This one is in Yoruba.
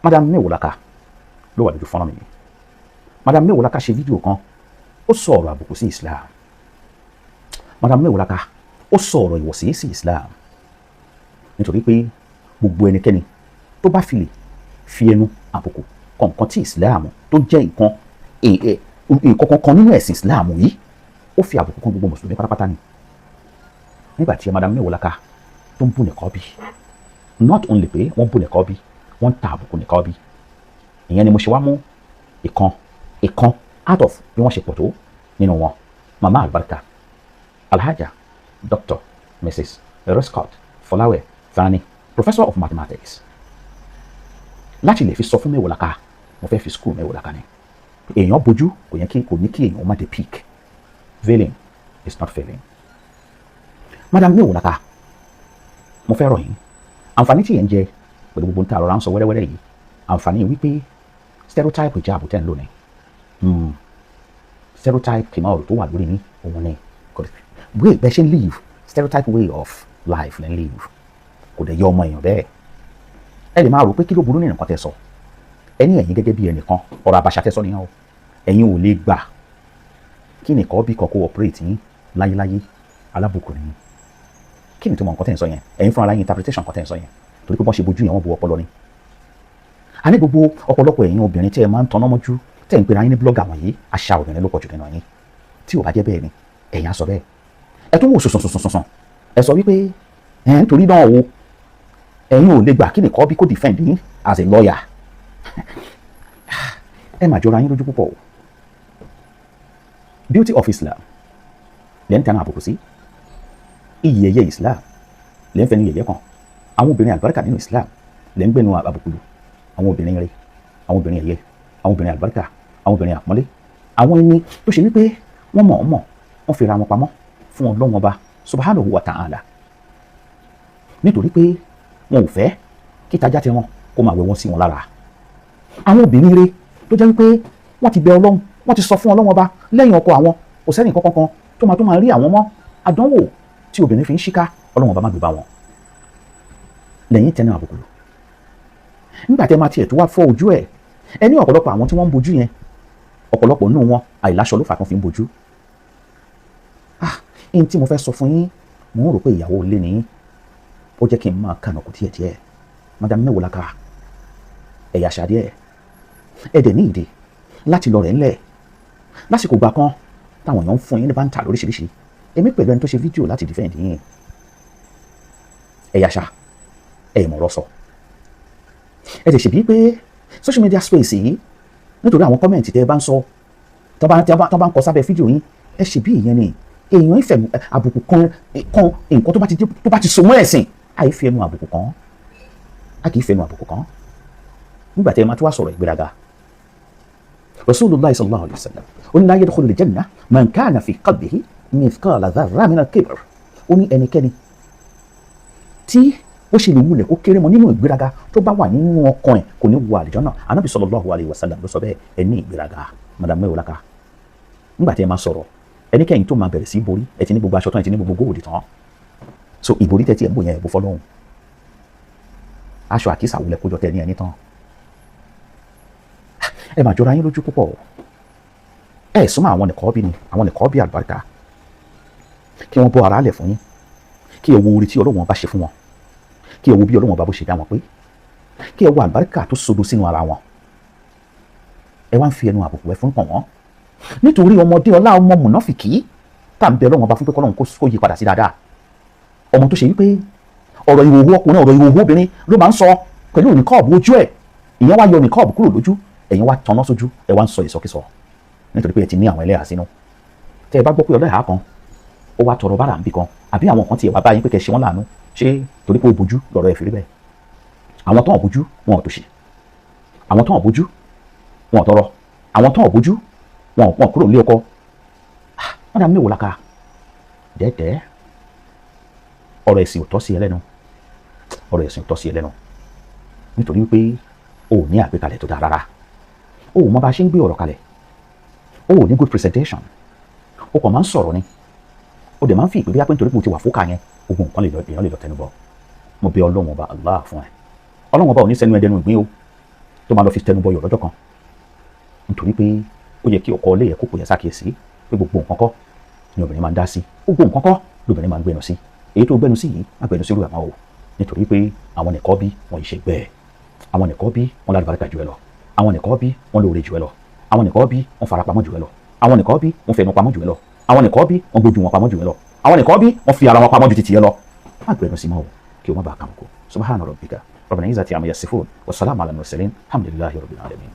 Madam Mewolaka ló wà lójú fọ́nrán mi yìí. Madam Mewolaka ṣe fídíò kan, ó sọ ọ̀rọ̀ àbùkù sí Islam. Madam Mewolaka, ó sọ ọ̀rọ̀ ìwọ̀sí sí Islam, nítorí pé gbogbo ẹnikẹ́ni tó bá fi lè fi ẹnu àbùkù kọ̀ọ̀kan tí Islam tó jẹ́ nǹkan kankan nínú ẹ̀sìn Islam yìí, ó fi àbùkù kan gbogbo mùsùlùmí pátápátá ni. Nígbà tí Madam Mewolaka tó ń bú niqab, not only pé wọ́n bú niqab, wọ́n ń ta àbùkù niqab. Ìyẹn ni mo ṣe wá mú ìkan ìkan out of bí wọ́n ṣe pọ̀ tó nínú wọn, Mama Albarka, Alhaja Dr. Mrs. Roscott Fọláwẹ̀ Fani, professor of mathematics, láti lè fi sọ fún Mewolaka. Mo fẹ́ fi school Mewolaka ni. Èèyàn bójú kò yẹ kí kò ní kí èèyàn má dé peak. Veiling is not failing. Madam Mewolaka, mo fẹ́ rọ̀ yín. Àǹfààní tí yẹn ń jẹ pẹ̀lú gbogbo nta àrọ̀rà ń sọ wẹ́rẹ́wẹ́rẹ́ yìí, àǹfààní wípé stereotype hijab tẹ́ ń lò ní, stereotype khimar tó wà lórí ní òun ni way bẹ́ẹ̀ ṣe ń live, stereotype way of life lẹ́ ń live. Kò dẹ̀ yọ ọmọ èèyàn bẹ́ẹ̀. Ẹ lè máa rò pé kí ló burú nínú nǹkan tẹ́ sọ. Ẹni ẹ̀yin gẹ́gẹ́ bí ẹnìkan, ọ̀rọ̀ àbàṣà tẹ́ sọ nìyẹn o. Ẹ̀yin ò lè gbà kí nìkan bí kan kó operate yín láyéláyé. Alábùkù nìyí. Kí ni tó mọ nǹkan tẹ́ ń sọ yẹn? Ẹ̀yin fúnra yín interpretation nǹkan tẹ́ ń sọ yẹn, torí pé bọ́n ṣe bojú yẹn, wọ́n bu ọpọlọ ni. A ní gbogbo ọ̀pọ̀lọpọ̀ ẹ̀yin obìnrin tẹ́ ẹ máa ń tanná mọ́jú, tẹ́ ẹ ń pera yín ní blogger wọ̀nyí, àṣà obìnrin ló pọ̀ jù nínú yín. Tí ò bá jẹ́ bẹ́ẹ̀ ni, ẹ̀yin á sọ bẹ́ẹ̀. Ẹ tún wò sùnsùnsùnsùn, ẹ sọ wípé ẹ̀ ń torí náà o, ẹ̀yin ò lè gbà kí nìkan bí kò defend yín as a lawyer. Ẹ mà jọra yín lójú púpọ̀ o. Beauty of Islam lẹ́ ń tẹnu àbùkù sí, iyì ẹ̀yẹ Islam lẹ́ ń fẹnu yẹ̀yẹ́ kan, àwọn obìnrin àlùbáríkà nínú Islam lẹ́ ń gbẹnu àbùkù lù, àwọn obìnrin rẹ̀, àwọn obìnrin ẹ̀yẹ, àwọn obìnrin àlùbáríkà, àwọn obìnrin àpọ́nlé, àwọn ẹni tó ṣe wípé wọ́n mọ̀ ọ́n mọ̀, wọ́n fi ra wọn pamọ́ fún Ọlọ́run Ọba subhanahu wa ta'ala, nítorí pé wọn ò fẹ́ kí tajà tí wọn kó máa wẹ̀ wọ́n sí wọn lára. Àwọn obìnrin rẹ̀ tó jẹ́ wípé wọ́n ti bẹ Ọlọ́run, wọ́n ti sọ fún Ọlọ́run Ọba, lẹ́yìn ọkọ àwọn, kò sẹ́ni kankan kan tó máa rí àwọn mọ́. Àdánwò tí obìnrin fi ń ṣíká, Ọlọ́run Ọba má gbé bá wọn. Lẹ́yìn tẹnu àbùkù lò, nígbà tí ẹ máa tiẹ̀ tó wá fọ́ ojú ẹ̀, ẹ ní ọ̀pọ̀lọpọ̀ àwọn tí wọ́n ń bojú yẹn, ọ̀pọ̀lọpọ̀ nínú wọn, àìláṣọ ló fà tán fi ń bojú. Ah, n tí mo fẹ́ sọ fún yín, mò ń rò pé ìyàwó ilé ni, ó jẹ́ kí n máa kànà kù díẹ̀díẹ̀. Madam Mewolaka, ẹ̀yà ṣàdíẹ̀, ẹ dẹ̀ ní ìdè láti lọ rẹ̀ ńlẹ̀. Lásìkò gbà kan táwọn èèyàn ń fún yín ní báńtà lóríṣiríṣi, èmi pẹ̀lú ẹni tó ṣe fídíò láti defend yín. Ẹ̀yà ṣá, ẹ̀ mọ̀rọ̀ sọ. Ẹ tẹ̀ ṣèbí pé social media space yìí, nítorí àwọn comment tẹ́ ẹ bá ń sọ, tó bá ń kọ sábẹ́ fídíò yín, ẹ ṣèbí ìyẹn ni èèyàn ìfẹ́ àbùkù kan kan. Nǹkan tó bá ti so mọ́ ẹ̀sìn, àì fi ẹnu àbùkù kan, a kì í fẹnu àbùkù kan. Nígbà tí ẹ máa tún wá sọ̀rọ̀ ìgbéraga, Rasulullah sallallahu alayhi wa sallam, ó ní la yadkhulul janna man kana fi qalbihi mithqala dharra min al-kibr. Ó ní ẹnikẹ́ni tí ó ṣe lè wulẹ̀ kó kéré mọ́ nínú ìgbéraga tó bá wà nínú ọkàn ẹ̀, kò ní wọ àlùjánnà. Anabi sallallahu alayhi wa sallam ló sọ bẹ́ẹ̀. Ẹ ní ìgbéraga, Madam Mewolaka. Nígbà tí ẹ máa sọ̀rọ̀, ẹnikẹ́yìn tó máa bẹ̀rẹ̀ sí borí, ẹ ti ní gbogbo aṣọ tán, ẹ ti ní gbogbo góòlù tán. So ìborí tẹ́tí ẹ̀ ń bò yẹn, ẹ̀ bó fọlọ́hún. Aṣọ àkísà wulẹ̀ kójọ tẹ ní ẹni tán. Ẹ máa jọra yín lójú púpọ̀. Ẹ súnmọ́ àwọn niqab ni, àwọn niqab àlùbáríkà, kí wọ́n bọ́ ara lẹ̀ fún yín, kí ẹ wo orí tí Ọlọ́run bá ṣe fún wọn, kí ẹ wo bí Ọlọ́run bá bó ṣe dá wọn pé, kí ẹ wo àlùbáríkà tó sodo sínú ara wọn. Ẹ wá ń fi ẹnu àbùkù ẹ fún pọ̀ wọ́n nítorí ọmọdé ọlá, ọmọ mùnáfìkì tá à ń bẹ Ọlọ́run Ọba fún pé kọ́lọ́run kó yí padà sí dáadáa, ọmọ tó ṣe wípé ọ̀rọ̀ ìhòòhò ọkùnrin, ọ̀rọ̀ ìhòòhò obìnrin ló máa ń sọ pẹ̀lú niqab ojú ẹ̀. Ìyẹn wá yọ niqab kúrò lójú, ẹ̀yin wá tanná sójú, ẹ wá ń sọ ìsọkísọ nítorí pé ẹ ti ní àwọn ẹlẹ́hà sínú. Tẹ́ ẹ bá gbọ́ pé ọlẹ́hà kan ó wá tọrọ bára níbì kan, àbí àwọn kan tiẹ̀ wá báyìí pé kẹ́ ṣe wọ́n láàánú, ṣé torí pé ó bojú lọ́rọ̀ ẹ̀ fi rí bẹ́ẹ̀? Àwọn tó ń bojú, wọn ò tòṣì. Àwọn tó ń bojú, wọn ò tọrọ. Àwọn tó ń bojú, wọn kúrò nílé ọkọ. Wọ́n dà Mewolaka dẹ́dẹ́. Ọ̀rọ̀ ẹ̀sìn ò tọ́ sí ẹ lẹ́nu, ọ̀rọ̀ ẹ̀sìn ò tọ́ sí ẹ lẹ́nu, nítorí wípé o ò ní àgbékalẹ̀ tó dáa rárá. O ò mọ bá a ṣe ń gbé ọ̀rọ̀ kalẹ̀. O ò ní good presentation. O kàn máa ń sọ̀rọ̀ ni, o dẹ̀ máa ń fi ìpè bí wípé nítorí pé o ti wà fókà yẹn, ogun nǹkan lè lọ, èèyàn lè lọ tẹnu bọ̀. Mo bẹ̀ Ọlọ́run Ọba Allah fún ẹ. Ọlọ́run Ọba ò ní sẹ́nu ẹdẹnu ìgbín o. Tó máa lọ fi tẹnu bọyọ̀ lọ́jọ́ kan, nítorí pé ó yẹ kí ọkọ ilé yẹ kó pè é sákìyèsí pé gbogbo nǹkan kọ́ ni obìnrin máa ń dá sí, gbogbo nǹkan kọ́ lobìnrin máa ń gbẹnu sí. Èyí tó gbẹnu sí yìí, má gbẹnu sí irú àmọ́ o, nítorí pé àwọn nìkan bí wọn yìí ṣe gbẹ, àwọn nìkan bí wọn lálùbáríkà jù ẹ lọ, àwọn nìkan bí wọn lóore jù ẹ lọ, àwọn nìkan bí wọn farapamọ́ jù ẹ lọ, àwọn nìkan bí wọn fẹnu pamọ́ jù ẹ lọ, àwọn nìkan bí wọn gbójú wọn pamọ́ jù ẹ lọ, àwọn nìkan bí wọn fi ara wọn pamọ́ ju titi ẹ lọ. Má gbẹnu sí mọ́ o, kí o má bàa kàmùkù. Subhana rabbika rabbil izzati amma yasifun wa salamu ala mursalin, alhamdulillahi rabbil alamin.